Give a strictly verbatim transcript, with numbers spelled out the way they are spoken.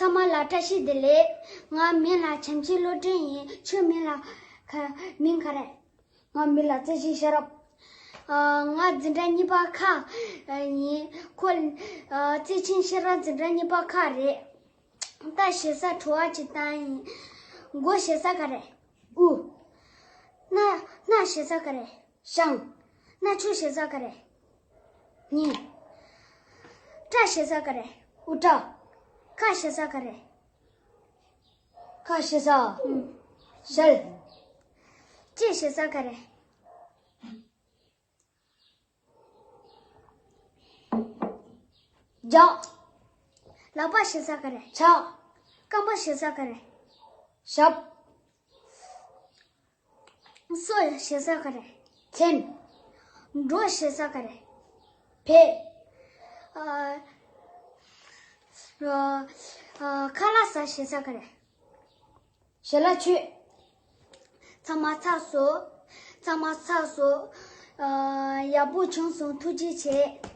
ཚང་མ་ལ་བཀྲ་ཤིས་བདེ་ལེགས། ང་མིང་ལ་བྱམས་ཆེན་བློ་སྒྲོན་ཡིན། ཁྱོད་མིང་ལ་ག- མིང་ག་རེ། ང་མིང་ལ་བརྩེ་ཆེན་ཤེས་རབ། ཨ། ང་འཛིན་གྲྭ་གཉིས་པ་ཁ་ཡིན། ཁོ་ཨ། བརྩེ་ཆེན་ཤེས་རབ་འཛིན་གྲྭ་གཉིས་པ་ཁ་རེད། རྟ་ཞེ་ས་དྲི་བ་གཅིག་བཏང་ཡིན། མགོ་ཞེ་ས་ག་རེ། དབུ། སྣ- སྣ་ཞེ་ས་ག་རེ། ཤངས། སྣ་ཆུང་ཞེ་ས་ག་རེ། སྙིང་། སྐྲ་ཞེ་ས་ག་རེ། དབུ་སྐྲ། ཁ་ཞེ་ས་ག་རེ། ཁ་ཞེ་ས། ཨུམ། ཞལ། ལྕེ་ཞེ་ས་ག་རེ། རྒྱག་ལག་པ་ཞེ་ས་ག་རེ། ཕྱག་རྐང་པ་ཞེ་ས་ག་རེ། ཞབས། སོ་ཞེ་ས་ག་རེ། མཚན། འགྲོ་ཞེ་ས་ག་རེ། ཕེབས། ཨ། ཨ། ཨ། ཁ་ལག་ཟ་ཞེ་ས་ག་རེ། ཞལ་ལག་མཆོད། ཚང་མ་ཚར་སོང་། ཚང་མ་ཚར་སོང་། ཨ། ཡག་པོ་བྱུང་སོང་། ཐུགས་རྗེ་ཆེ།